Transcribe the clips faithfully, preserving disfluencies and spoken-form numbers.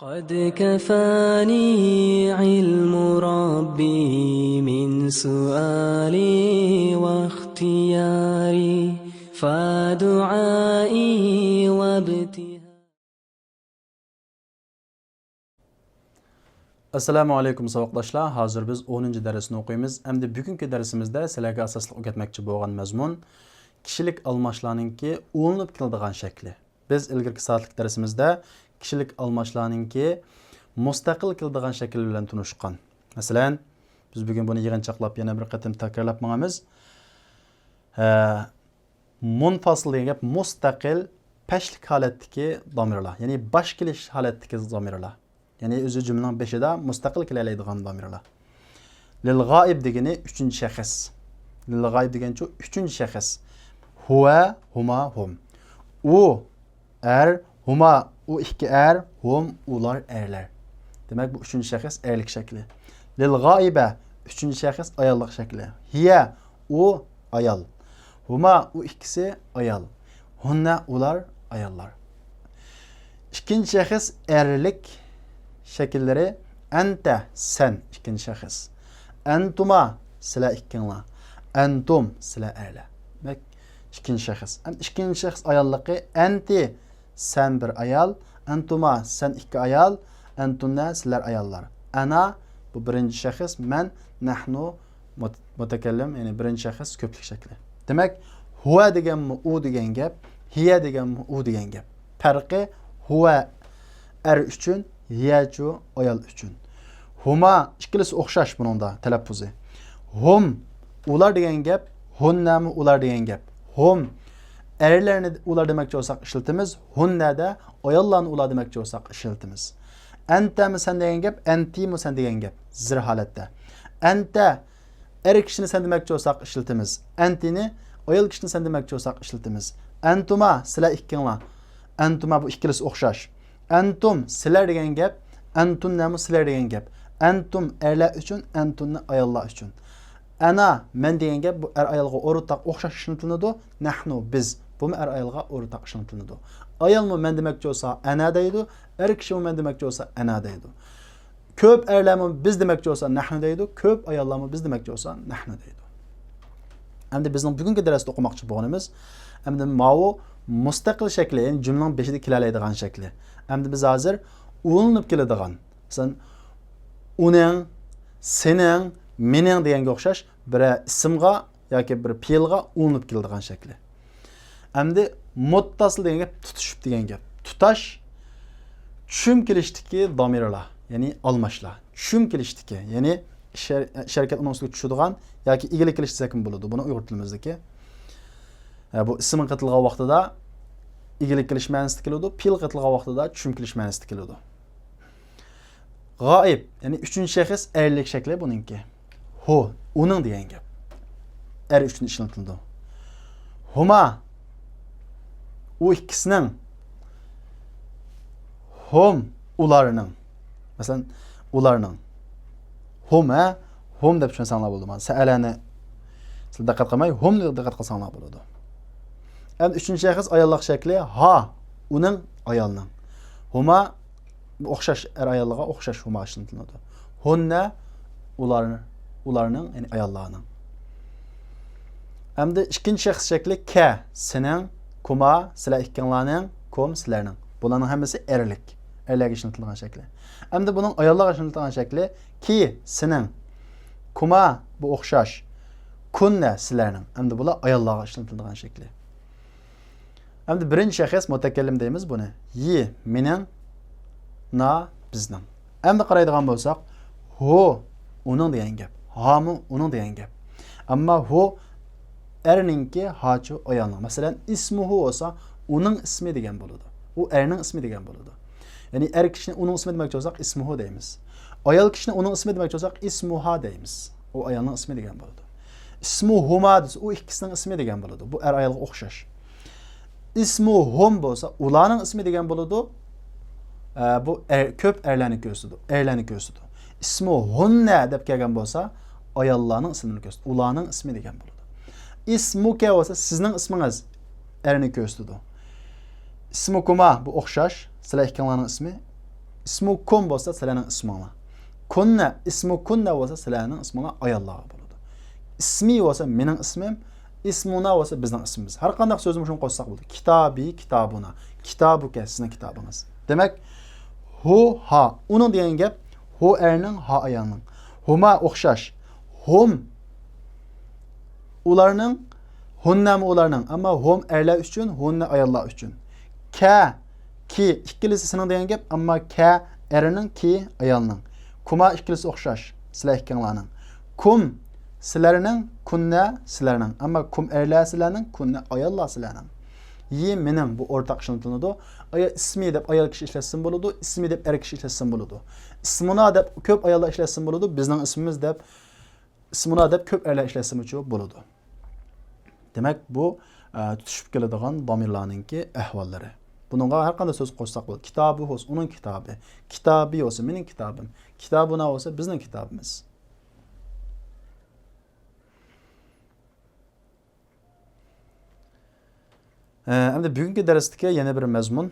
قد كفاني علم ربي من سؤالي واختياري، فدعائي وابتهالي. ئەسسالامۇ ئەلەيكۇم ساۋاقداشلار، ھازىر بىز ئونىنچى دەرسنى ئوقۇيمىز. ئەمدى بۈگۈنكى دەرسىمىزدە سىلەرگە ئاساسلىق ئۆگەتمەكچى بولغان مەزمۇن كىشىلىك ئالماشلارنىڭكى ئۇلىنىپ كېلىدىغان شەكلى. بىز ئىلگىرىكى سائەتلىك دەرسىمىزدە كىشىلىك ئالماشلارنىڭكى مۇستەقىل كېلىدىغان شەكلى بىلەن تونۇشقان. مەسىلەن، بىز بۈگۈن بۇنى يىغىنچاقلاپ يەنە بىر قېتىم تەكرارلاپ ماڭىمىز. ھە، مۇنفاسىل دېگەن گەپ مۇستەقىل پەشلىك ھالەتتىكى زامىرلار، يەنى باش كېلىش ھالەتتىكى زامىرلار. يەنى ئۆزى جۈملىنىڭ بېشىدا مۇستەقىل كېلەلەيدىغان زامىرلار. لىل غائىب دېگىنى ئۈچىنچى شەخس. لىل غائىب دېگەنچۇ ئۈچىنچى شەخس. ھۇۋە، ھۇما، ھۇم. ئۇ ئەر، ھۇما، ئۇ ئىككى ئەر، ھۇم، ئۇلار ئەرلەر. دېمەك، بۇ ئۈچىنچى شەخس ئەرلىك شەكلى. لىل غائىبە، ئۈچىنچى شەخس ئاياللىق شەكلى. ھىيە، ئۇ ئايال. ھۇما، ئۇ ئىككىسى ئايال. ھۇننە، ئۇلار ئاياللار. ئىككىنچى شەخس ئەرلىك شەكىللىرى. ئەنتە، سەن، ئىككىنچى شەخس. ئەنتۇما، سىلەر ئىككىڭلار. ئەنتۇم، سىلەر ئەرلەر. دېمەك، ئىككىنچى شەخس. ئەمدى ئىككىنچى شەخس ئاياللىقى. ئەنتى، سەن بىر ئايال. ئەنتۇما، سەن ئىككى ئايال. ئەنتۇننە، سىلەر ئاياللار. ئەنا، بۇ بىرىنچى شەخس، مەن. نەھنۇ، مۇت-، مۇتەكەللىم، يەنى بىرىنچى شەخس كۆپلۈك شەكلى. دېمەك، ھۇۋە دېگەنمۇ ئۇ دېگەن گەپ، ھىيە دېگەنمۇ ئۇ دېگەن گەپ. پەرقى، ھۇۋە ئەر ئۈچۈن، ھىيەچۇ ئايال ئۈچۈن. ھۇما، ئىككىلىسى ئوخشاش بۇنىڭدا تەلەپپۇزى. ھۇم، ئۇلار دېگەن گەپ، ھۇننەمۇ ئۇلار دېگەن گەپ. ھۇم، ئەرلەرنى ئۇلار دېمەكچى بولساق ئىشلىتىمىز، ھۇننەدە ئاياللارنى ئۇلار دېمەكچى بولساق ئىشلىتىمىز. ئەنتەمۇ سەن دېگەن گەپ، ئەنتىمۇ سەن دېگەن گەپ، زىر ھالەتتە. ئەنتە، ئەر كىشىنى سەن دېمەكچى بولساق ئىشلىتىمىز. ئەنتىنى ئايال كىشىنى سەن دېمەكچى بولساق ئىشلىتىمىز. ئەنتۇما، سىلەر ئىككىڭلار. ئەنتۇما، بۇ ئىككىلىسى ئوخشاش. ئەنتۇم، سىلەر دېگەن گەپ. ئەنتۇننەمۇ سىلەر دېگەن گەپ. ئەنتۇم ئەرلەر ئۈچۈن، ئەنتۇننە ئاياللار ئۈچۈن. ئەنا، مەن دېگەن گەپ، بۇ ئەر ئايالغا ئورتاق ئوخشاش ئىشلىتىلىدۇ. نەھنۇ، بىز. بۇمۇ ئەر ئايالغا ئورتاق ئىشلىتىلىدۇ. ئايالمۇ مەن دېمەكچى بولسا ئەنا دەيدۇ. ئەر كىشىمۇ مەن دېمەكچى بولسا ئەنا دەيدۇ. كۆپ ئەرلەرمۇ بىز دېمەكچى بولسا نەھنۇ دەيدۇ، كۆپ ئاياللارمۇ بىز دېمەكچى بولسا نەھنۇ دەيدۇ. ئەمدى بىزنىڭ بۈگۈنكى دەرستە ئوقۇماقچى بولغىنىمىز، ئەمدى ماۋۇ مۇستەقىل شەكلى، يەنى جۈملىنىڭ بېشىدا كېلەلەيدىغان شەكلى. ئەمدى بىز ھازىر ئۇلىنىپ كېلىدىغان، مەسىلەن، ئۇنىڭ، سېنىڭ، مېنىڭ دېگەنگە ئوخشاش بىرەر ئىسىمغا ياكى بىر پېئىلغا ئۇلىنىپ كېلىدىغان شەكلى. ئەمدى مۇتتاسىل دېگەن گەپ تۇتىشىپ دېگەن گەپ. تۇتاش، چۈشۈم كېلىشتىكى دامىرلار، يەنى ئالماشلار. چۈشۈم كېلىشتىكى، يەنى ئىش ھەر-، ئىش ھەرىكەت ئۇنىڭ ئۈستىگە چۈشىدىغان ياكى ئىگىلىك كېلىش دېسەكمۇ بولىدۇ. بۇنى ئۇيغۇر تىلىمىزدىكى. ھە، بۇ ئىسىم قېتىلغان ۋاقتىدا ئىگىلىك كېلىش مەنىسىدە كېلىدۇ، پېئىل قېتىلغان ۋاقتىدا چۈشۈم كېلىش مەنىسىدە كېلىدۇ. غائىب، يەنى ئۈچىنچى شەخس ئەرلىك شەكلى بۇنىڭكى. ھۇ، ئۇنىڭ دېگەن گەپ. ئەر ئۈچۈن ئىشلىتىلىدۇ. ھۇما، ئۇ ئىككىسىنىڭ. ھۇم، ئۇلارنىڭ. مەسىلەن، ئۇلارنىڭ. ھۇم، ھە؟ ھۇم دەپ چۈشەنسەڭلار بولىدۇ. مانا سەئەلەنى سىلەر دىققەت قىلماي، ھۇم دەپ دىققەت قىلساڭلار بولىدۇ. ئەمدى ئۈچىنچى شەخس ئاياللىق شەكلى. ھا، ئۇنىڭ، ئايالنىڭ. ھۇما، بۇ ئوخشاش، ئەر ئاياللىققا ئوخشاش ھۇما ئىشلىتىلىدۇ. ھۇننە، ئۇلار، ئۇلارنىڭ، يەنى ئاياللارنىڭ. ئەمدى ئىككىنچى شەخس شەكلى كە، سېنىڭ، كۇما، سىلەر ئىككىڭلارنىڭ، كۇم، سىلەرنىڭ. بۇلارنىڭ ھەممىسى ئەرلىك، ئەرلەرگە ئىشلىتىلىدىغان شەكلى. ئەمدى بۇنىڭ ئاياللارغا ئىشلىتىلىدىغان شەكلى كى، سېنىڭ، كۇما، بۇ ئوخشاش، كۇننە، سىلەرنىڭ. ئەمدى بۇلار ئاياللارغا ئىشلىتىلىدىغان شەكلى. ئەمدى بىرىنچى شەخس مۇتەكەللىم دەيمىز بۇنى. يى، مېنىڭ، نا، بىزنىڭ. ئەمدى قارايدىغان بولساق، ھۇ، ئۇنىڭ دېگەن گەپ. ھامۇ ئۇنىڭ دېگەن گەپ. ئەمما ھۇ ئەرنىڭكى، ھاچۇ ئايالنىڭ. مەسىلەن، ئىسمۇھۇ بولسا، ئۇنىڭ ئىسمى دېگەن بولىدۇ. ئۇ ئەرنىڭ ئىسمى دېگەن بولىدۇ. يەنى ئەر كىشىنى ئۇنىڭ ئىسمى دېمەكچى بولساق، ئىسمۇھۇ دەيمىز. ئايال كىشىنى ئۇنىڭ ئىسمى دېمەكچى بولساق، ئىسمۇھا دەيمىز. ئۇ ئايالنىڭ ئىسمى دېگەن بولىدۇ. ئىسمۇھۇما دېسە، ئۇ ئىككىسىنىڭ ئىسمى دېگەن بولىدۇ. بۇ ئەر ئايالغا ئوخشاش. ئىسمۇھۇم بولسا، ئۇلارنىڭ ئىسمى دېگەن بولىدۇ. ئە، بۇ ئەر، كۆپ ئەرلەرنى كۆرسىتىدۇ، ئەرلەرنى كۆرسىتىدۇ. ئىسمۇھۇننە دەپ كەلگەن بولسا، ئاياللارنىڭ ئىسمىنى كۆرسىتىدۇ، ئۇلارنىڭ ئىسمى دېگەن بولىدۇ. ئىسمۇكە بولسا، سىزنىڭ ئىسمىڭىز، ئەرنى كۆرسىتىدۇ. ئىسمۇكۇما، بۇ ئوخشاش، سىلەر ئىككىڭلارنىڭ ئىسمى. ئىسمۇكۇم بولسا سىلەرنىڭ ئىسمىڭلار. كۇننە، ئىسمۇكۇننە بولسا سىلەرنىڭ ئىسمىڭلار ئاياللارغا بولىدۇ. ئىسمى بولسا مېنىڭ ئىسمىم، ئىسمۇنا بولسا بىزنىڭ ئىسمىمىز. ھەر قانداق سۆزنى مۇشۇنى قوشساق بولىدۇ. كىتابى، كىتابۇنا، كىتابۇكە، سىزنىڭ كىتابىڭىز. دېمەك، ھۇ، ھا. ئۇنىڭ دېگەن گەپ، ھۇ ئەرنىڭ، ھا ئايالنىڭ. ھۇما ئوخشاش. ھۇم ئۇلارنىڭ، ھۇننەمۇ ئۇلارنىڭ، ئەمما ھۇم ئەرلەر ئۈچۈن، ھۇننە ئاياللار ئۈچۈن. كە، كى، ئىككىلىسى سېنىڭ دېگەن گەپ، ئەمما كە ئەرنىڭ، كى ئايالنىڭ. كۇما ئىككىلىسى ئوخشاش، سىلەر ئىككىڭلارنىڭ. كۇم سىلەرنىڭ، كۇننە سىلەرنىڭ، ئەمما كۇم ئەرلەر سىلەرنىڭ، كۇننە ئاياللار سىلەرنىڭ. يى مېنىڭ، بۇ ئورتاق ئىشلىتىلىدۇ. ئايا ئىسمى دەپ ئايال كىشى ئىشلەتسىمۇ بولىدۇ، ئىسمى دەپ ئەر كىشى ئىشلەتسىمۇ بولىدۇ. ئىسمۇنا دەپ كۆپ ئاياللار ئىشلەتسىمۇ بولىدۇ، بىزنىڭ ئىسمىمىز دەپ ئىسمۇنا دەپ كۆپ ئەرلەر ئىشلەتسىمۇچۇ بولىدۇ. دېمەك، بۇ، ئە، تۇتۇشۇپ كېلىدىغان دامىرلارنىڭكى ئەھۋاللىرى. بۇنىڭغا ھەر قانداق سۆز قوشساق بولىدۇ. كىتابى بولسا ئۇنىڭ كىتابى، كىتابى بولسا مېنىڭ كىتابىم، كىتابۇنا بولسا بىزنىڭ كىتابىمىز. ئە، ئەمدى بۈگۈنكى دەرستىكى يەنە بىر مەزمۇن.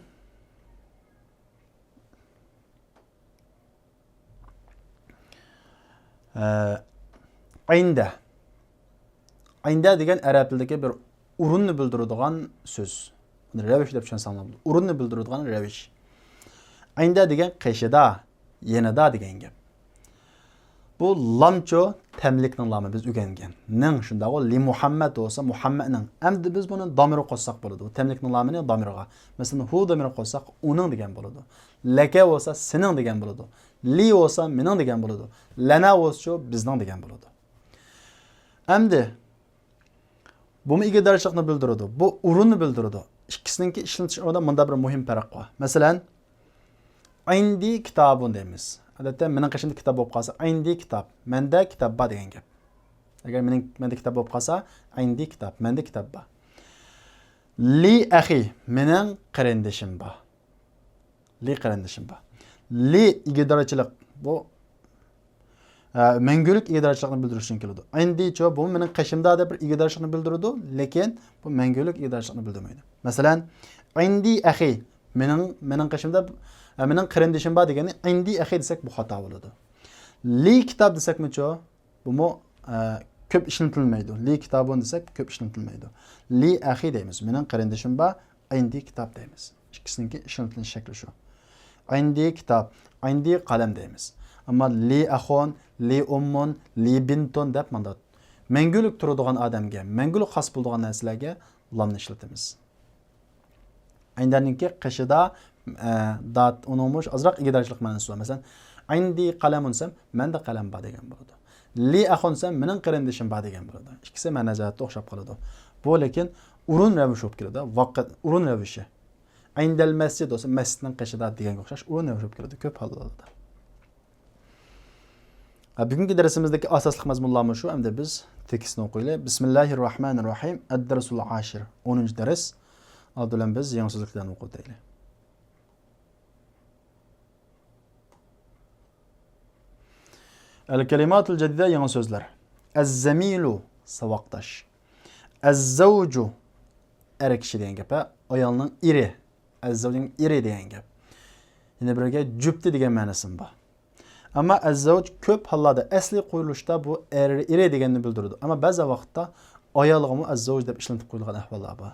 ئە، ئەيندە. ئەيندە دېگەن ئەرەب تىلىدىكى بىر ئورۇننى بىلدۈرىدىغان سۆز. بۇنى رەۋىش دەپ چۈشەنسەڭلار بولىدۇ. ئورۇننى بىلدۈرىدىغان رەۋىش. ئەيندە دېگەن قېشىدا، يېنىدا دېگەن گەپ. بۇ لامچۇ تەملىكنىڭ لامى بىز ئۆگەنگەن. نىڭ شۇنداقغۇ، لى مۇھەممەد بولسا مۇھەممەدنىڭ. ئەمدى بىز بۇنى دامىرغا قوشساق بولىدۇ. تەملىكنىڭ لامىنى دامىرغا. مەسىلەن، ھۇ دامىرىغا قوشساق ئۇنىڭ دېگەن بولىدۇ. لەكە بولسا سېنىڭ دېگەن بولىدۇ. لى بولسا مېنىڭ دېگەن بولىدۇ. لەنا بولسىچۇ بىزنىڭ دېگەن بولىدۇ. ئەمدى بۇمۇ ئىگىدارچىلىقنى بىلدۈرىدۇ. بۇ ئورۇننى بىلدۈرىدۇ. ئىككىسىنىڭكى ئىشلىتىش ئورنىدا مۇنداق بىر مۇھىم پەرق بار. مەسىلەن، ئەيندى كىتابۇن دەيمىز. ئادەتتە مېنىڭ قېشىمدا كىتاب بولۇپ قالسا، ئەيندى كىتاب، مەندە كىتاب بار دېگەن گەپ. ئەگەر مېنىڭ، مەندە كىتاب بولۇپ قالسا، ئەيندى كىتاب، مەندە كىتاب بار. لى ئەخى، مېنىڭ قېرىندىشىم بار. لى قېرىندىشىم بار. لى ئىگىدارچىلىق، بۇ، ئە، مەڭگۈلۈك ئىگىدارچىلىقنى بىلدۈرۈشتىن كېلىدۇ. ئەيندىچۇ، بۇ مېنىڭ قېشىمدا دەپ بىر ئىگىدارچىلىقنى بىلدۈرىدۇ، لېكىن بۇ مەڭگۈلۈك ئىگىدارچىلىقنى بىلدۈرمەيدۇ. مەسىلەن، ئەيندى ئەخى، مېنىڭ، مېنىڭ قېشىمدا، ئە، مېنىڭ قېرىندىشىم بار دېگەننى ئەيندى ئەخى دېسەك، بۇ خاتا بولىدۇ. لى كىتاب دېسەكمۇچۇ؟ بۇمۇ، ئە، كۆپ ئىشلىتىلمەيدۇ. لى كىتابۇن دېسەك، كۆپ ئىشلىتىلمەيدۇ. لى ئەخى دەيمىز، مېنىڭ قېرىندىشىم بار، ئەيندى كىتاب دەيمىز. ئىككىسىنىڭكى ئىشلىتىلىش شەكلى شۇ. ئەيندى كىتاب، ئەيندى قەلەم دەيمىز. ئەمما لى ئەخۇن، لى ئۇممۇن، لى بىنتۇن دەپ مانداق مەڭگۈلۈك تۇرىدىغان ئادەمگە، مەڭگۈلۈك خاس بولىدىغان نەرسىلەرگە لامنى ئىشلىتىمىز. ئەيندەنىڭكى قېشىدا، ئە، دات، ئۇنىڭمۇ ئازراق ئىگىدارچىلىق مەنىسى بار. مەسىلەن، ئەيندى قەلەمۇن دېسەم، مەندە قەلەم بار دېگەن بولىدۇ. لى ئەخۇن دېسەم، مېنىڭ قېرىندىشىم بار دېگەن بولىدۇ. ئىككىسى مەنە جەھەتتە ئوخشاپ قالىدۇ. بۇ لېكىن ئورۇن رەۋىشى بولۇپ كېلىدۇ. ۋاقىت، ئورۇن رەۋىشى. ئەيندەل مەسجىد بولسا، مەسچىتنىڭ قېشىدا دېگەنگە ئوخشاش ئورۇن رەۋىشى بولۇپ كېلىدۇ كۆپ ھاللاردا. ھە، بۈگۈنكى دەرسىمىزدىكى ئاساسلىق مەزمۇنلارمۇ شۇ. ئەمدى بىز تېكىستنى ئوقۇيلى. بىسمىللاھىررەھمانىررەھىم. ئەددەرسۇل ئاشىر. ئونىنچى دەرس. ئالدى بىلەن بىز يېڭى سۆزلۈكلەرنى ئوقۇۋېتەيلى. ئەل كەلىماتۇل جەدىدە، يېڭى سۆزلەر. ئەززەمىلۇ، ساۋاقداش. ئەززەۋجۇ، ئەر كىشى دېگەن گەپ، ھە؟ ئايالنىڭ ئېرى. ئەززەۋجنىڭ ئېرى دېگەن گەپ. يەنە بىرگە جۈپتى دېگەن مەنىسىمۇ بار. ئەمما ئەززەۋج كۆپ ھاللاردا ئەسلىي قۇرۇلۇشتا بۇ ئەر، ئېرى دېگەننى بىلدۈرىدۇ. ئەمما بەزى ۋاقىتتا ئايالغىمۇ ئەززەۋج دەپ ئىشلىتىپ قويۇلغان ئەھۋاللار بار.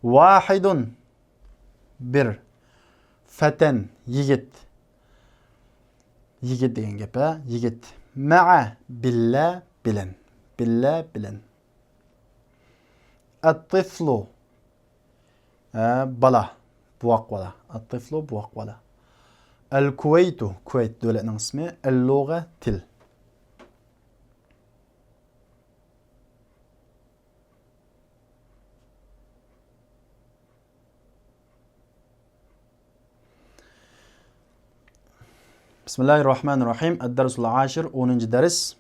ۋاھىدۇن، بىر. فەتەن، يىگىت. يىگىت دېگەن گەپ، ھە؟ يىگىت. مەئە، بىللە، بىلەن. بىللە، بىلەن. ئەتطىفلۇ، ھە، بالا، بوۋاق بالا. ئەتطىفلۇ، بوۋاق بالا. ئەلكۇۋەيتۇ، كۇۋەيت دۆلەتنىڭ ئىسمى. ئەللۇغە، تىل. بىسمىللاھىررەھمانىررەھىم. ئەددەرسۇل ئاشىر، ئونىنچى دەرس.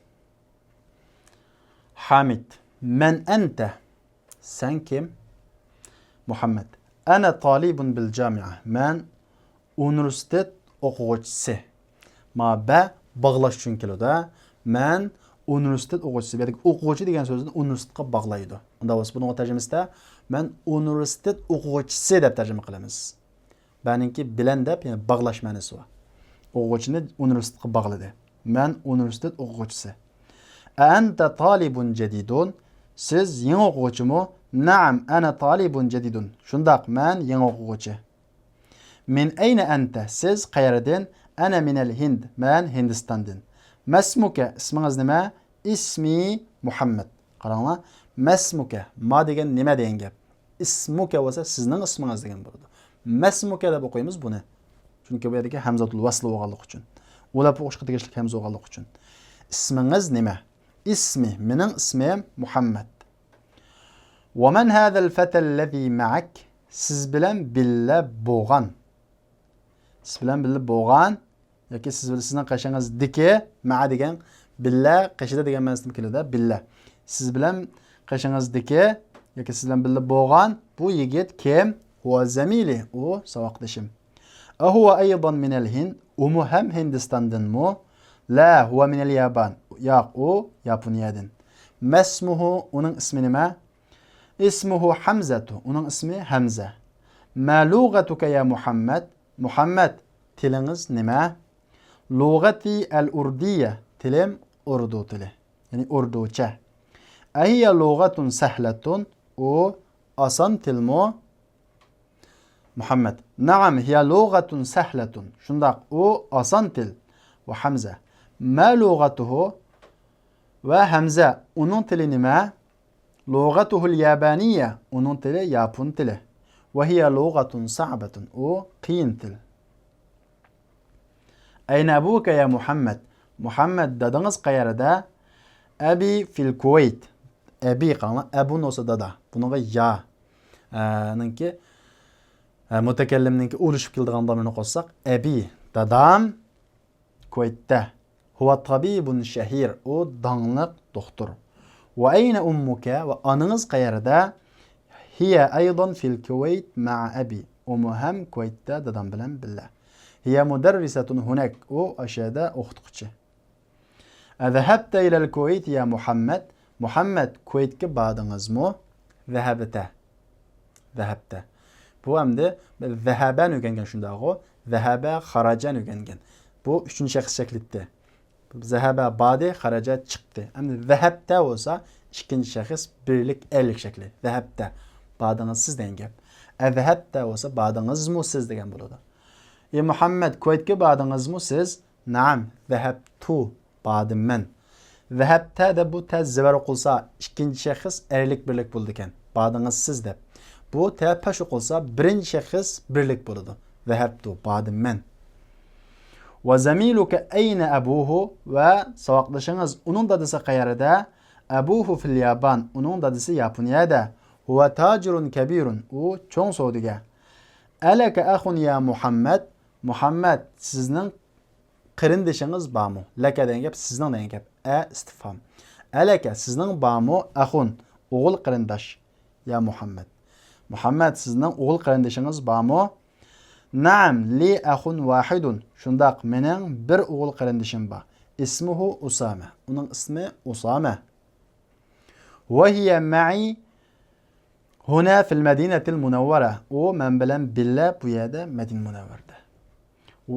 ھامىد. مەن ئەنتە؟ سەن كىم؟ مۇھەممەد. ئەنە تالىبۇن بىل جامىئە. مەن ئۇنىۋېرسىتېت ئوقۇغۇچىسى. ما بە باغلاش ئۈچۈن كېلىدۇ، ھە؟ مەن ئۇنىۋېرسىتېت ئوقۇغۇچىسى. بۇ يەردىكى ئوقۇغۇچى دېگەن سۆزنى ئۇنىۋېرسىتېتقا باغلايدۇ. ئۇنداق بولسا بۇنىڭغا تەرجىمىسىدە مەن ئۇنىۋېرسىتېت ئوقۇغۇچىسى دەپ تەرجىمە قىلىمىز. بەنىڭكى بىلەن دەپ، يەنى باغلاش مەنىسى بار. ئوقۇغۇچىنى ئۇنىۋېرسىتېتقا باغلىدى. مەن ئۇنىۋېرسىتېت ئوقۇغۇچىسى. ئەئەنتە تالىبۇن جەدىدۇن؟ سىز يېڭى ئوقۇغۇچىمۇ؟ نەئەم، ئەنە تالىبۇن جەدىدۇن. شۇنداق، مەن يېڭى ئوقۇغۇچى. مىن ئەينە ئەنتە؟ سىز قەيەردىن؟ ئەنە مىنەل ھىند، مەن ھىندىستاندىن. مەسمۇكە؟ ئىسمىڭىز نېمە؟ ئىسمى مۇھەممەد. قاراڭلار، مەسمۇكە، ما دېگەن نېمە دېگەن گەپ. ئىسمۇكە بولسا سىزنىڭ ئىسمىڭىز دېگەن بولىدۇ. مەسمۇكە دەپ ئوقۇيمىز بۇنى. چۈنكى بۇ يەردىكى ھەمزەتۇل ۋەسل بولغانلىقى ئۈچۈن. ئۇ لەپ ئوقۇشقا تېگىشلىك ھەمزە بولغانلىقى ئۈچۈن. ئىسمىڭىز نېمە؟ ئىسمى، مېنىڭ ئىسمىم مۇھەممەد. ۋەمەن ھازەل فەتەللەزى مەئەك؟ سىز بىلەن بىللە بولغان. سىز بىلەن بىللە بولغان ياكى سىز بىلەن، سىزنىڭ قېشىڭىزدىكى، مەئە دېگەن بىللە، قېشىدا دېگەن مەنىسىدىن كېلىدۇ، بىللە. سىز بىلەن قېشىڭىزدىكى ياكى سىز بىلەن بىللە بولغان بۇ يىگىت كىم؟ ھۇۋە زەمىلى، ئۇ ساۋاقدىشىم. ئەھۇۋە ئەيضەن مىنەل ھىند؟ ئۇمۇ ھەم ھىندىستاندىنمۇ؟ لا، ھۇۋە مىنەل يابان. ياق، ئۇ ياپونىيەدىن. مەسمۇھۇ؟ ئۇنىڭ ئىسمى نېمە؟ ئىسمۇھۇ ھەمزەتۇ، ئۇنىڭ ئىسمى ھەمزە. ما لۇغەتۇكە يا مۇھەممەد؟ مۇھەممەد، تىلىڭىز نېمە؟ لۇغەتى ئەل ئۇردىيە، تىلىم ئۇردۇ تىلى، يەنى ئۇردۇچە. ئەھىيە لۇغەتۇن سەھلەتۇن؟ ئۇ ئاسان تىلمۇ؟ مۇھەممەد، نەئەم، ھىيە لۇغەتۇن سەھلەتۇن. شۇنداق، ئۇ ئاسان تىل. ۋە ھەمزە، ما لۇغەتۇھۇ؟ ۋە ھەمزە، ئۇنىڭ تىلى نېمە؟ لۇغەتۇھۇل يابانىيە، ئۇنىڭ تىلى ياپون تىلى. ۋە ھىيە لۇغەتۇن سەئبەتۇن، ئۇ قىيىن تىل. ئەينە ئەبۇكە يا مۇھەممەد؟ مۇھەممەد، دادىڭىز قەيەردە؟ ئەبى فىل كۇۋەيت. ئەبى، قاراڭلار، ئەبۇ بولسا دادا. بۇنىڭغا يا، ئە، نىڭكى، ئە، مۇتەكەللىمنىڭكى ئۇلىشىپ كېلىدىغان زامىرىنى قوشساق، ئەبى، دادام كۇۋەيتتە. ھۇۋە تابىبۇن شەھىر، ئۇ داڭلىق دوختۇر. ۋە ئەينە ئۇممۇكە؟ ۋە ئانىڭىز قەيەردە؟ ھىيە ئەيضەن فىل كۇۋەيت مەئە ئەبى. ئۇمۇ ھەم كۇۋەيتتە دادام بىلەن بىللە. ھىيە مۇدەررىسەتۇن ھۇنەك، ئۇ ئاشۇ يەردە ئوقۇتقۇچى. ئەزەھەبتە ئىلەل كۇۋەيت يا مۇھەممەد؟ مۇھەممەد، كۇۋەيتكە باردىڭىزمۇ؟ زەھەبتە. زەھەبتە. بۇ ئەمدى زەھەبەنى ئۆگەنگەن شۇنداقغۇ؟ زەھەبە، خەرەجەنى ئۆگەنگەن. بۇ ئۈچىنچى شەخس شەكلىتتى. زەھەبە باردى، خەرەجە چىقتى. ئەمدى زەھەبتە بولسا ئىككىنچى شەخس بىرلىك ئەرلىك شەكلى. زەھەبتە، باردىڭىز سىز دېگەن گەپ. ئەزەھەبتە بولسا باردىڭىزمۇ سىز دېگەن بولىدۇ. ئى مۇھەممەد، كۇۋەيتكە باردىڭىزمۇ سىز؟ نەئەم، زەھەبتۇ، باردىم مەن. زەھەبتە دەپ بۇ تە زېۋەر ئوقۇلسا، ئىككىنچى شەخس ئەرلىك بىرلىك بولىدىكەن. باردىڭىز سىز دەپ. بۇ تە پەش ئوقۇلسا، بىرىنچى شەخس بىرلىك بولىدۇ. زەھەبتۇ، باردىم مەن. ۋە زەمىلۇكە ئەينە ئەبۇھۇ؟ ۋە ساۋاقدىشىڭىز، ئۇنىڭ دادىسى قەيەردە؟ ئەبۇھۇ فىل يابان، ئۇنىڭ دادىسى ياپونىيەدە. ھۇۋە تاجىرۇن كەبىرۇن، ئۇ چوڭ سودىگەر. ئەلەكە ئەخۇن يا مۇھەممەد؟ مۇھەممەد، سىزنىڭ قېرىندىشىڭىز بارمۇ؟ لەكە دېگەن گەپ سىزنىڭ دېگەن گەپ. ئە ئىستىفھام. ئەلەكە، سىزنىڭ بارمۇ؟ ئەخۇن، ئوغۇل قېرىنداش. يا مۇھەممەد. مۇھەممەد، سىزنىڭ ئوغۇل قېرىندىشىڭىز بارمۇ؟ نەئەم، لى ئەخۇن ۋاھىدۇن. شۇنداق، مېنىڭ بىر ئوغۇل قېرىندىشىم بار. ئىسمۇھۇ ئۇسامە. ئۇنىڭ ئىسمى ئۇسامە. ۋە ھىيە مەئى ھۇنا فىل مەدىنەتىل مۇنەۋۋەرە. ئۇ مەن بىلەن بىللە بۇ يەردە، مەدىنە مۇنەۋۋەردە.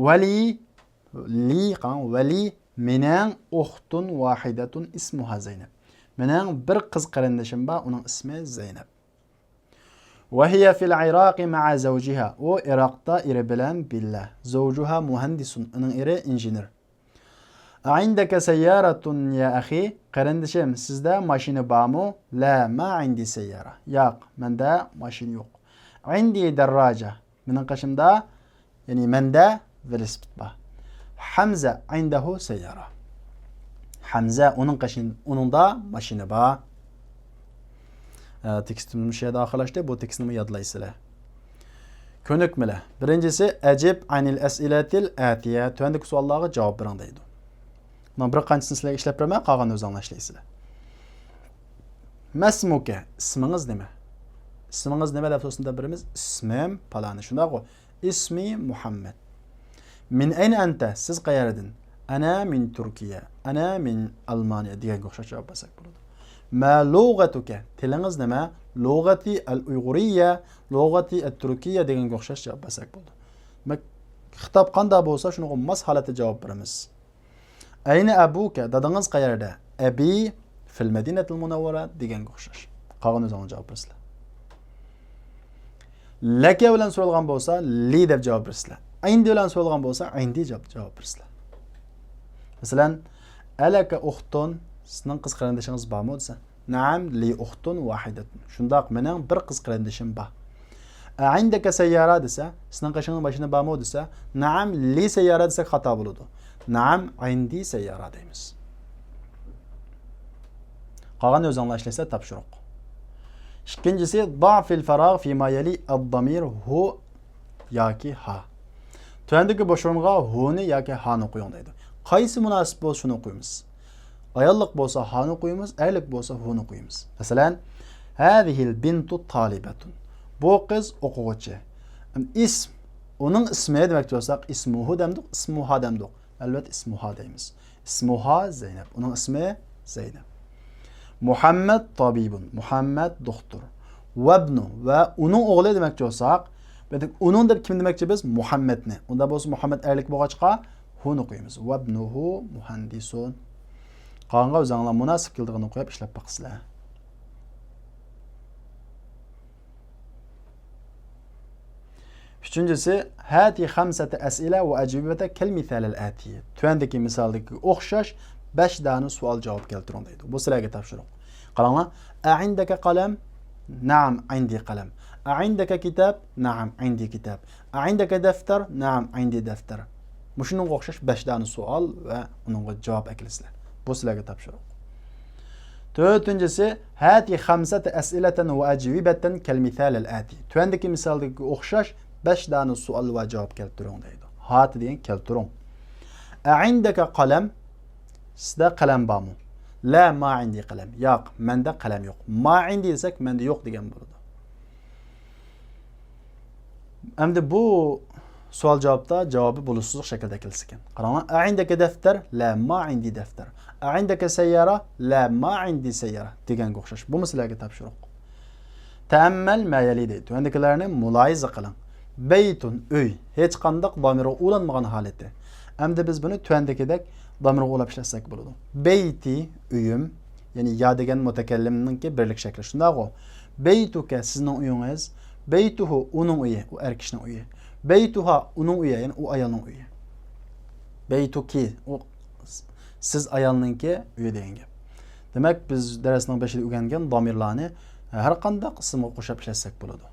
ۋەلى، لى، قاراڭ، ۋەلى، مېنىڭ، ئۇختۇن ۋاھىدەتۇن ئىسمۇھا زەينەب. مېنىڭ بىر قىز قېرىندىشىم بار، ئۇنىڭ ئىسمى زەينەپ. ۋە ھىيە فىل ئىراقى مەئە زەۋجىھا. ئۇ ئىراقتا ئېرى بىلەن بىللە. زەۋجۇھا مۇھەندىسۇن، ئۇنىڭ ئېرى ئىنژېنېر. ئەئىندەكە سەييارەتۇن يا ئەخى؟ قېرىندىشىم، سىزدە ماشىنا بارمۇ؟ لا، ما ئىندى سەييارە. ياق، مەندە ماشىنا يوق. ئىندى دەرراجە. مېنىڭ قېشىمدا، يەنى مەندە ۋېلىسىپىت بار. ھەمزە ئىندەھۇ سەييارە. ھەمزە ئۇنىڭ قېشىن-، ئۇنىڭدا ماشىنا بار. ئە، تېكىستىمىز مۇشۇ يەردە ئاخىرلاشتى. بۇ تېكىستنىمۇ يادلايسىلەر. كۆنۈكمىلەر. بىرىنچىسى، ئەجىب ئەنىل ئەسئىلەتىل ئەتىيە. تۆۋەندىكى سوئاللارغا جاۋاب بېرىڭ دەيدۇ. بۇنىڭ بىر قانچىسىنى سىلەرگە ئىشلەپ بېرىمەن، قالغىنىنى ئۆزۈڭلار ئىشلەيسىلەر. مەسمۇكە، ئىسمىڭىز نېمە؟ ئىسمىڭىز نېمە دەپ سورىسا بىرىمىز، ئىسمىم پالانى، شۇنداقغۇ؟ ئىسمى مۇھەممەد. مىن ئەينە ئەنتە؟ سىز قەيەردىن؟ ئەنە مىن تۈركىيە، ئەنە مىن ئەلمانىيە دېگەنگە ئوخشاش جاۋاب بەرسەك بولىدۇ. ما لۇغەتۇكە؟ تىلىڭىز نېمە؟ لۇغەتى ئەل ئۇيغۇرىيە، لۇغەتى ئەت تۈركىيە دېگەنگە ئوخشاش جاۋاب بەرسەك بولىدۇ. دېمەك، خىتاب قانداق بولسا، شۇنىڭغا ماس ھالەتتە جاۋاب بېرىمىز. ئەينە ئەبۇكە، دادىڭىز قەيەردە؟ ئەبى فىل مەدىنەتىل مۇنەۋۋەرە دېگەنگە ئوخشاش. قالغان ئۆزۈڭلار جاۋاب بېرىسىلەر. لەكە بىلەن سورالغان بولسا، لى دەپ جاۋاب بېرىسىلەر. ئىندى بىلەن سورالغان بولسا، ئىندى دەپ جاۋاب بېرىسىلەر. مەسىلەن، ئەلەكە ئۇختۇن، سىزنىڭ قىز قېرىندىشىڭىز بارمۇ دېسە، نەئەم، لى ئۇختۇن ۋاھىدەتۇن. شۇنداق، مېنىڭ بىر قىز قېرىندىشىم بار. ئەئىندەكە سەييارە دېسە، سېنىڭ قېشىڭنىڭ ماشىنا بارمۇ دېسە، نەئەم، لى سەييارە دېسەك خاتا بولىدۇ. نەئەم، ئىندى سەييارە دەيمىز. قالغاننى ئۆزۈڭلار ئىشلەيسىلەر، تاپشۇرۇق. ئىككىنچىسى، ضع في الفراغ فيما يلي الضمير هو ياكى ھا. تۆۋەندىكى بوش ئورۇنغا ھۇنى ياكى ھانى قويۇڭ دەيدۇ. قايسى مۇناسىپ بولسا شۇنى قويىمىز. ئاياللىق بولسا ھانى قويىمىز، ئەرلىك بولسا ھۇنى قويىمىز. مەسىلەن، هذه البنت طالبة. بۇ قىز ئوقۇغۇچى. ئىسم، ئۇنىڭ ئىسمى دېمەكچى بولساق، ئىسمۇھۇ دەمدۇق، ئىسمۇھا دەمدۇق. ئەلۋەتتە، ئىسمۇھا دەيمىز. ئىسمۇھا زەينەب. ئۇنىڭ ئىسمى زەينەپ. مۇھەممەد تابىبۇن. مۇھەممەد دوختۇر. ۋەبنۇ. ۋە ئۇنىڭ ئوغلى دېمەكچى بولساق، بۇ يەردە ئۇنىڭ دەپ كىم دېمەكچى بىز؟ مۇھەممەدنى. ئۇندا بولسا مۇھەممەد ئەرلىك بولغاچقا، ھۇنى قويىمىز. ۋەبنۇھۇ مۇھەندىسۇن. قالغانغا ئۆزۈڭلار مۇناسىپ كېلىدىغىنىنى قويۇپ ئىشلەپ باقىسىلەر. ئۈچىنچىسى، هات خمسة أسئلة وأجوبة كالمثال الآتي. تۆۋەندىكى مىسالدىكىگە ئوخشاش بەش دانە سوئال جاۋاب كەلتۈرۈڭ دەيدۇ. بۇ سىلەرگە تاپشۇرۇق. قاراڭلار. أعندك قلم؟ نعم، عندي قلم. أعندك كتاب؟ نعم، عندي كتاب. أعندك دفتر؟ نعم، عندي دفتر. مۇشۇنىڭغا ئوخشاش بەش دانە سوئال ۋە ئۇنىڭغا جاۋاب ئەكېلىسىلەر. بۇ سىلەرگە تاپشۇرۇق. تۆتىنچىسى، هات خمسة أسئلة وأجوبة كالمثال الآتي. تۆۋەندىكى مىسالدىكىگە ئوخشاش بەش دانە سوئال ۋە جاۋاب كەلتۈرۈڭ دەيدۇ. هات دېگەن كەلتۈرۈڭ. أعندك قلم؟ سىزدە قەلەم بارمۇ؟ لا، ما عندي قلم. ياق، مەندە قەلەم يوق. ما عندي دېسەك، مەندە يوق دېگەن بولىدۇ. ئەمدى بۇ سوئال جاۋابتا جاۋابى بولۇشسىزلىق شەكلىدە كەلسىكەن. قاراڭلار، أعندك دفتر؟ لا، ما عندي دفتر. أعندك سيارة؟ لا، ما عندي سيارة دېگەنگە ئوخشاش. بۇمۇ سىلەرگە تاپشۇرۇق. تەئەممەل ما يەلى دەيدۇ. تۆۋەندىكىلەرنى مۇلاھىزە قىلىڭ. بەيتۇن، ئۆي. ھېچقانداق دامىرغا ئۇلانمىغان ھالىتى. ئەمدى بىز بۇنى تۆۋەندىكىدەك دامىرغا ئۇلاپ ئىشلەتسەك بولىدۇ. بەيتى، ئۆيۈم. يەنى يا دېگەن مۇتەكەللىمنىڭكى بىرلىك شەكلى. شۇنداقغۇ؟ بەيتۇكە، سىزنىڭ ئۆيىڭىز. بەيتۇھۇ، ئۇنىڭ ئۆيى، ئۇ ئەر كىشىنىڭ ئۆيى. بەيتۇھا، ئۇنىڭ ئۆيى، يەنى ئۇ ئايالنىڭ ئۆيى. بەيتۇكى، ئۇ سىز ئايالنىڭكى ئۆيى دېگەن گەپ. دېمەك، بىز دەرسنىڭ بېشىدا ئۆگەنگەن دامىرلارنى ھەر قانداق ئىسىمغا قوشۇپ ئىشلەتسەك بولىدۇ.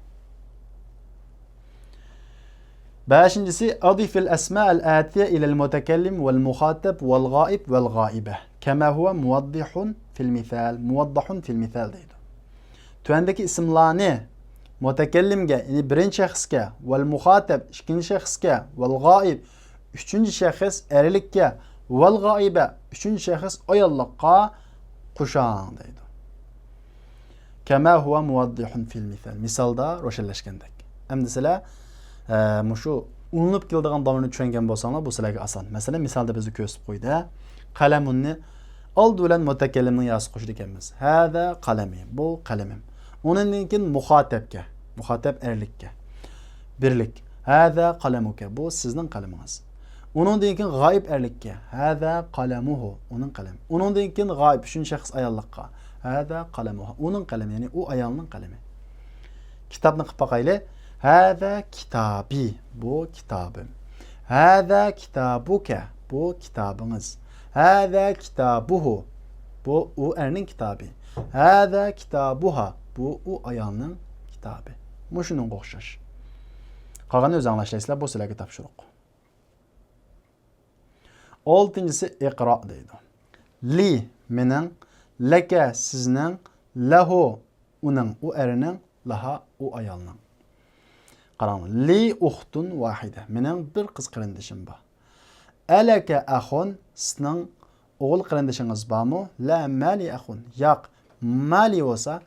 بەشىنچىسى، أضف الأسماء الآتية إلى المتكلم والمخاطب والغائب والغائبة كما هو موضح في المثال، موضح في المثال دەيدۇ. تۆۋەندىكى ئىسىملارنى مۇتەكەللىمگە، يەنى بىرىنچى شەخسكە، ۋەل مۇخاتەب، ئىككىنچى شەخسكە، ۋەل غائىب، ئۈچىنچى شەخس ئەرلىككە، ۋەل غائىبە، ئۈچىنچى شەخس ئاياللىققا قوشاڭ دەيدۇ. كما هو موضح في المثال. مىسالدا روشەنلەشكەندەك. ئەمدى سىلەر، ئە، مۇشۇ ئۇلىنىپ كېلىدىغان دامىرنى چۈشەنگەن بولساڭلار، بۇ سىلەرگە ئاسان. مەسىلەن، مىسالدا بىزگە كۆرسىتىپ قويدى. قەلەمۇننى ئالدى بىلەن مۇتەكەللىمنىڭ ياسى قوشىدىكەنمىز. ھەزا قەلەمى، بۇ قەلىمىم. ئۇنىڭدىن كېيىن مۇخاتەبكە، مۇخاتەب ئەرلىككە. بىرلىك. ھەزا قەلەمۇكە، بۇ سىزنىڭ قەلىمىڭىز. ئۇنىڭدىن كېيىن غائىب ئەرلىككە. ھەزا قەلەمۇھۇ، ئۇنىڭ قەلىمى. ئۇنىڭدىن كېيىن غائىب، ئۈچىنچى شەخس ئاياللىققا. ھەزا قەلەمۇھا، ئۇنىڭ قەلىمى، يەنى ئۇ ئايالنىڭ قەلىمى. كىتابنى قىلىپ باقايلى. ھەزا كىتابى، بۇ كىتابىم. ھەزا كىتابۇكە، بۇ كىتابىڭىز. ھەزا كىتابۇھۇ، بۇ ئۇ ئەرنىڭ كىتابى. ھەزا كىتابۇھا، بۇ ئۇ ئايالنىڭ كىتابى. مۇشۇنىڭغا ئوخشاش. قالغىنىنى ئۆزۈڭلار ئىشلەيسىلەر، بۇ سىلەرگە تاپشۇرۇق. ئالتىنچىسى ئىقرا دەيدۇ. لى، مېنىڭ. لەكە، سىزنىڭ. لەھۇ، ئۇنىڭ، ئۇ ئەرنىڭ. لەھا، ئۇ ئايالنىڭ. قاراڭ، لى ئۇختۇن ۋاھىدە، مېنىڭ بىر قىز قېرىندىشىم بار. ئەلەكە ئەخۇن، سىزنىڭ ئوغۇل قېرىندىشىڭىز بارمۇ؟ لە، مالى أخ. ياق، مالى بولسا،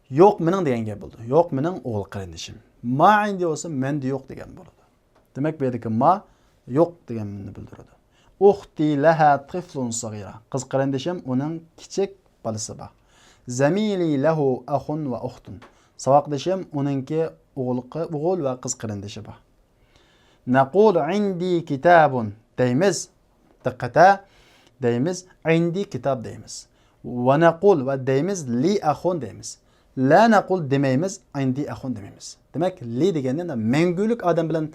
يوق مېنىڭ دېگەن گەپ بولىدۇ. يوق مېنىڭ ئوغۇل قېرىندىشىم. ما عندي بولسا، مەندە يوق دېگەن بولىدۇ. دېمەك، بۇ يەردىكى ما يوق دېگەننى بىلدۈرىدۇ. أختي لها طفل صغير. قىز قېرىندىشىم، ئۇنىڭ كىچىك بالىسى بار. زميلي له أخ وأخت. ساۋاقدىشىم، ئۇنىڭكى ئوغۇل، ئوغۇل ۋە قىز قېرىندىشى بار. نقول عندي كتاب دەيمىز. دىققەت ھە. دەيمىز، عندي كتاب دەيمىز. ونقول ۋە دەيمىز، لي أخ دەيمىز. لا نقول دېمەيمىز، عندي أخ دېمەيمىز. دېمەك، لي دېگەندە مەڭگۈلۈك ئادەم بىلەن،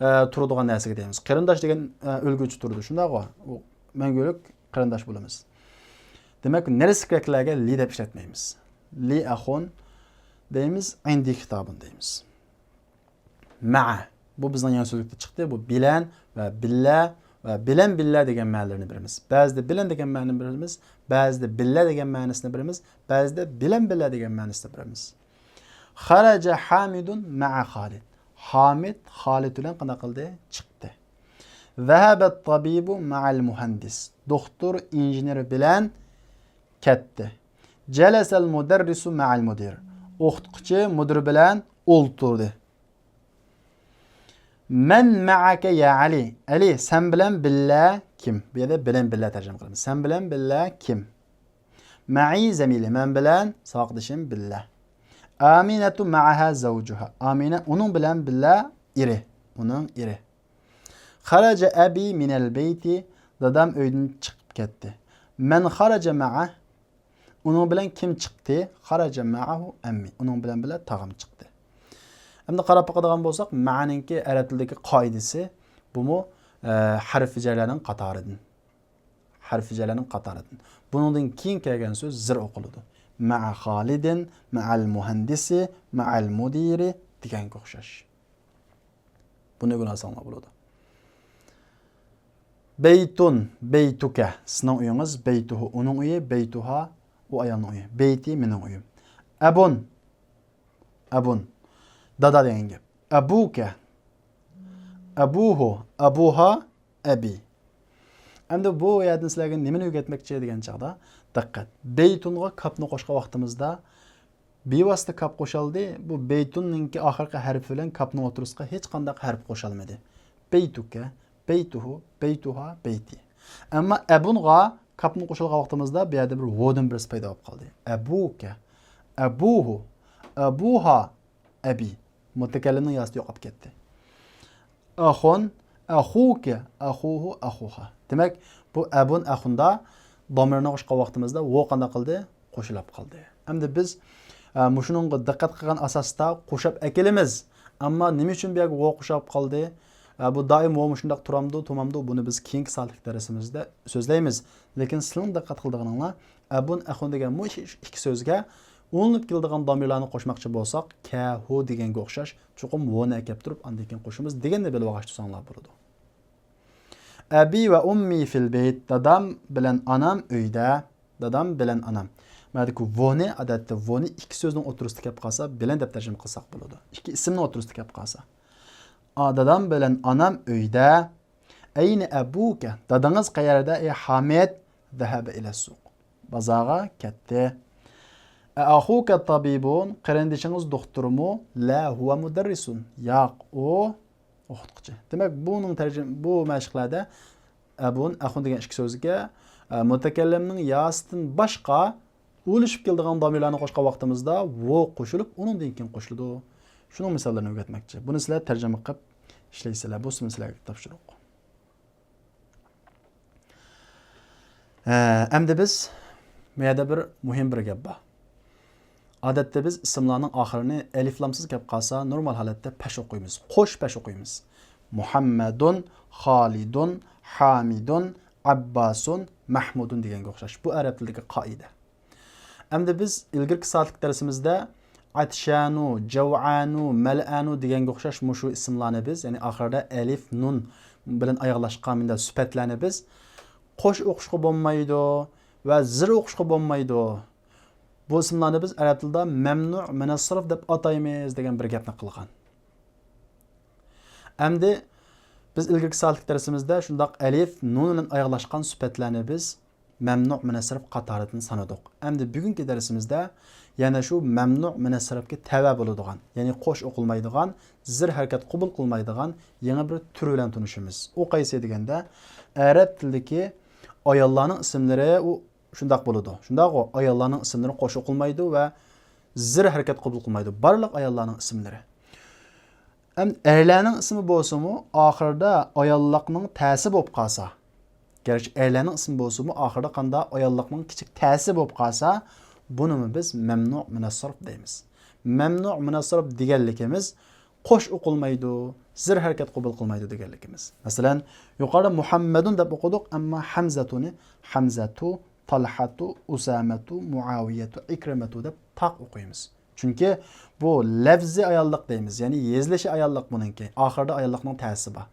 ئە، تۇرىدىغان نەرسىگە دەيمىز. قېرىنداش دېگەن، ئە، ئۆلگۈچە تۇرىدۇ، شۇنداقغۇ؟ ئۇ مەڭگۈلۈك قېرىنداش بولىمىز. دېمەك، نېرىسىكىلەرگە لى دەپ ئىشلەتمەيمىز. لى ئەخۇن دەيمىز، عىندى كىتابۇن دەيمىز. مەئە. بۇ بىزنىڭ يېڭى سۆزلۈكتە چىقتى. بۇ بىلەن ۋە بىللە ۋە بىلەن بىللە دېگەن مەنىلەرنى بېرىمىز. بەزىدە بىلەن دېگەن مەنىنى بېرىمىز، بەزىدە بىللە دېگەن مەنىسىنى بېرىمىز، بەزىدە بىلەن بىللە دېگەن مەنىسىنى بېرىمىز. خەرەجە ھامىدۇن مەئە خالىد. ھامىد خالىد بىلەن قانداق قىلدى؟ چىقتى. ذهب الطبيب مع المهندس. دوختۇر ئىنژېنېر بىلەن كەتتى. جەلەسەل مۇدەررىسۇ مەئەل مۇدىر. ئوقۇتقۇچى مۇدىر بىلەن ئولتۇردى. مەن مەئەكە يا ئەلى. ئەلى، سەن بىلەن بىللە كىم؟ بۇ يەردە بىلەن بىللە تەرجىمە قىلىمىز. سەن بىلەن بىللە كىم؟ مەئى زەمىلى، مەن بىلەن ساۋاقدىشىم بىللە. ئامىنەتۇ مەئەھە زەۋجۇھا. ئامىنە ئۇنىڭ بىلەن بىللە ئېرى. ئۇنىڭ ئېرى. خەرەجە ئەبى مىنەل بەيتى، دادام ئۆيدىن چىقىپ كەتتى. مەن خەرەجە مەئە، ئۇنىڭ بىلەن كىم چىقتى؟ خەرەجە مەئەھۇ ئەممى، ئۇنىڭ بىلەن بىللە تاغام چىقتى. ئەمدى قاراپ باقىدىغان بولساق، مەئەنىڭكى ئەرەب تىلىدىكى قائىدىسى، بۇمۇ، ئە، ھەرف جەرلەرنىڭ قاتارىدىن. ھەرف جەرلەرنىڭ قاتارىدىن. بۇنىڭدىن كېيىن كەلگەن سۆز زىر ئوقۇلىدۇ. مەئە خالىدىن، مەئەل مۇھەندىسى، مەئەل مۇدىرى دېگەنگە ئوخشاش. بۇنى ئۆگىنىۋالساڭلار بولىدۇ. بەيتۇن، بەيتۇكە، سېنىڭ ئۆيىڭىز، بەيتۇھۇ، ئۇنىڭ ئۆيى، بەيتۇھا، ئۇ ئايالنىڭ ئۆيى، بەيتى، مېنىڭ ئۆيۈم. ئەبۇن، ئەبۇن، دادا دېگەن گەپ. ئەبۇكە، ئەبۇھۇ، ئەبۇھا، ئەبى. ئەمدى بۇ يەردىن سىلەرگە نېمىنى ئۆگەتمەكچى دېگەن چاغدا، دىققەت. بەيتۇنغا كاپنى قوشقان ۋاقتىمىزدا، بىۋاسىتە كاپ قوشالدى. بۇ بەيتۇننىڭكى ئاخىرقى ھەرپى بىلەن كاپنىڭ ئوتتۇرىسىغا ھېچقانداق ھەرپ قوشالمىدى. بەيتۇكە، بەيتۇھۇ، بەيتۇھا، بەيتى. ئەمما ئەبۇنغا كاپنى قوشالغان ۋاقتىمىزدا بۇ يەردە بىر ۋودىن بىرسى پەيدا بولۇپ قالدى. ئەبۇكە، ئەبۇھۇ، ئەبۇھا، ئەبى. مۇتەكەللىمنىڭ ياسىتى يوقاپ كەتتى. ئەخۇن، ئەخۇكە، ئەخۇھۇ، ئەخۇخا. دېمەك، بۇ ئەبۇن ئەخۇندا دامىرنى قوشقان ۋاقتىمىزدا ۋو قانداق قىلدى؟ قوشۇلۇپ قالدى. ئەمدى بىز، ئە، مۇشۇنىڭغا دىققەت قىلغان ئاساستا قوشاپ ئەكېلىمىز. ئەمما نېمە ئۈچۈن بۇ يەرگە ۋو قوشۇپ قالدى؟ ئە، بۇ دائىم ۋو مۇشۇنداق تۇرامدۇ، تۇرمامدۇ؟ بۇنى بىز كېيىنكى سائەتلىك دەرسىمىزدە سۆزلەيمىز. لېكىن سىلىنىڭ دىققەت قىلىدىغىنىڭلار، ئەبۇن، ئەخۇن دېگەن مۇشۇ ئىككى سۆزگە ئۇلىنىپ كېلىدىغان دامىرلارنى قوشماقچى بولساق، كەھۇ دېگەنگە ئوخشاش، چوقۇم ۋونى ئەكەپ تۇرۇپ، ئاندىن كېيىن قوشىمىز دېگەننى بىلىۋالغاچ تۇرساڭلار بولىدۇ. ئەبى ۋە ئۇممى فىل بەيت، دادام بىلەن ئانام ئۆيدە. دادام بىلەن ئانام. مەدىكى ۋونى، ئادەتتە ۋونى ئىككى سۆزنىڭ ئوتتۇرىسىدا كەپ قالسا، بىلەن دەپ تەرجىمە قىلساق بولىدۇ. ئىككى ئىسىمنىڭ ئوتتۇرىسىدا كەپ قالسا. ئا، دادام بىلەن ئانام ئۆيدە. ئەينە ئەبۇكە؟ دادىڭىز قەيەردە، ئەي ھامىد؟ ذەھەبە ئىلەسسۇق. بازارغا كەتتى. ئەئەخۇكە تابىبۇن؟ قېرىندىشىڭىز دوختۇرمۇ؟ لا، ھۇۋە مۇدەررىسۇن. ياق، ئۇ ئوقۇتقۇچى. دېمەك، بۇنىڭ تەرجىمە، بۇ مەشىقلەردە ئەبۇن، ئەخۇن دېگەن ئىككى سۆزگە، ئە، مۇتەكەللىمنىڭ ياسىدىن باشقا ئۇلىشىپ كېلىدىغان دامىرلارنى قوشقان ۋاقتىمىزدا ۋو قوشۇلۇپ، ئۇنىڭدىن كېيىن قوشۇلىدۇ. شۇنىڭ مىساللىرىنى ئۆگەتمەكچى. بۇنى سىلەر تەرجىمە قىلىپ ئىشلەيسىلەر. بۇ سىلەرگە تاپشۇرۇق. ھە، ئەمدى بىز بۇ يەردە بىر مۇھىم بىر گەپ بار. ئادەتتە بىز ئىسىملارنىڭ ئاخىرىنى ئەلىفلامسىز كەپ قالسا، نورمال ھالەتتە پەش ئوقۇيمىز. قوش پەش ئوقۇيمىز. مۇھەممەدۇن، خالىدۇن، ھامىدۇن، ئەبباسۇن، مەھمۇدۇن دېگەنگە ئوخشاش. بۇ ئەرەب تىلىدىكى قائىدە. ئەمدى بىز ئىلگىرىكى سائەتلىك دەرسىمىزدە ئەتشانۇ، جەۋئانۇ، مەلئانۇ دېگەنگە ئوخشاش مۇشۇ ئىسىملارنى بىز، يەنى ئاخىرىدا ئەلىف، نۇن بىلەن ئاياغلاشقان مۇنداق سۈپەتلەرنى بىز قوش ئوقۇشقا بولمايدۇ ۋە زىر ئوقۇشقا بولمايدۇ. بۇ ئىسىملارنى بىز ئەرەب تىلىدا مەمنۇ مىنەسسەرف دەپ ئاتايمىز دېگەن بىر گەپنى قىلغان. ئەمدى بىز ئىلگىرىكى سائەتلىك دەرسىمىزدە شۇنداق ئەلىف، نۇن بىلەن ئاياغلاشقان سۈپەتلەرنى بىز مەمنۇ مىنەسسەرف قاتارىدىن سانىدۇق. ئەمدى بۈگۈنكى دەرسىمىزدە يەنە شۇ مەمنۇ مىنەسسەرفكە تەۋە بولىدىغان، يەنى قوش ئوقۇلمايدىغان، زىر ھەرىكەت قوبۇل قىلمايدىغان يېڭى بىر تۈر بىلەن تونۇشىمىز. ئۇ قايسى دېگەندە، ئەرەب تىلىدىكى ئاياللارنىڭ ئىسىملىرى ئۇ شۇنداق بولىدۇ. شۇنداقغۇ؟ ئاياللارنىڭ ئىسىملىرى قوش ئوقۇلمايدۇ ۋە زىر ھەرىكەت قوبۇل قىلمايدۇ. بارلىق ئاياللارنىڭ ئىسىملىرى. ئەم ئەرلەرنىڭ ئىسمى بولسىمۇ، ئاخىرىدا ئاياللىقنىڭ تەسى بولۇپ قالسا، گەرچە ئەرلەرنىڭ ئىسمى بولسىمۇ، ئاخىرىدا قاندا ئاياللىقنىڭ كىچىك تەسى بولۇپ قالسا، بۇنىمۇ بىز مەمنۇ مىنەسسەرف دەيمىز. مەمنۇ مىنەسسەرف دېگەنلىكىمىز قوش ئوقۇلمايدۇ، زىر ھەرىكەت قوبۇل قىلمايدۇ دېگەنلىكىمىز. مەسىلەن، يۇقىرىدا مۇھەممەدۇن دەپ ئوقۇدۇق، ئەمما ھەمزەتۇنى ھەمزەتۇ، تالھەتۇ، ئۇسامەتۇ، مۇئاۋىيەتۇ، ئىكرىمەتۇ دەپ تاق ئوقۇيمىز. چۈنكى بۇ لەفزىي ئاياللىق دەيمىز، يەنى يېزىلىشى ئاياللىق بۇنىڭكى. ئاخىرىدا ئاياللىقنىڭ تەسى بار.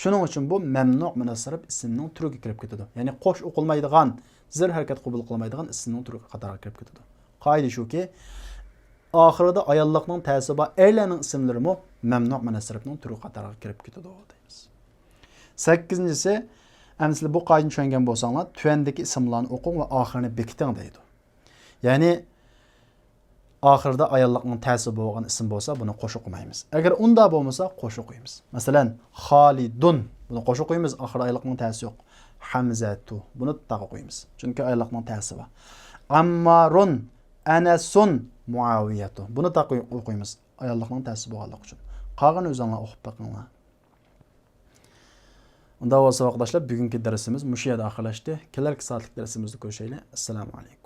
شۇنىڭ ئۈچۈن بۇ مەمنۇ مىنەسسەرف ئىسىمنىڭ تۈرىگە كىرىپ كېتىدۇ. يەنى قوش ئوقۇلمايدىغان، زىر ھەرىكەت قوبۇل قىلمايدىغان ئىسىمنىڭ تۈرى قاتارىغا كىرىپ كېتىدۇ. قائىدە شۇكى، ئاخىرىدا ئاياللىقنىڭ تەسى بار ئەرلەرنىڭ ئىسىملىرىمۇ مەمنۇ مىنەسسەرفنىڭ تۈرى قاتارىغا كىرىپ كېتىدۇ دەيمىز. سەككىزىنچىسى، ئەمدى سىلەر بۇ قائىدىنى چۈشەنگەن بولساڭلار، تۆۋەندىكى ئىسىملارنى ئوقۇڭ ۋە ئاخىرىنى بېكىتىڭ دەيدۇ. يەنى ئاخىرىدا ئاياللىقنىڭ تەسى بولغان ئىسىم بولسا، بۇنى قوش ئوقۇمايمىز. ئەگەر ئۇنداق بولمىسا، قوش ئوقۇيمىز. مەسىلەن، خالىدۇن، بۇنى قوش ئوقۇيمىز، ئاخىرىدا ئاياللىقنىڭ تەسى يوق. ھەمزەتۇ، بۇنى تاق ئوقۇيمىز، چۈنكى ئاياللىقنىڭ تەسى بار. ئەممارۇن، ئەنەسۇن، مۇئاۋىيەتۇ، بۇنى تاق ئوقۇيمىز، ئاياللىقنىڭ تەسى بولغانلىقى ئۈچۈن. قالغىنىنى ئۆزۈڭلار ئوقۇپ بېقىڭلار. ئۇنداق بولسا، ۋاقىتداشلار، بۈگۈنكى دەرسىمىز مۇشۇ يەردە ئاخىرلاشتى. كېلەركى سائەتلىك دەرسىمىزدە كۆرۈشەيلى. ئەسسالامۇ ئەلەيكۇم.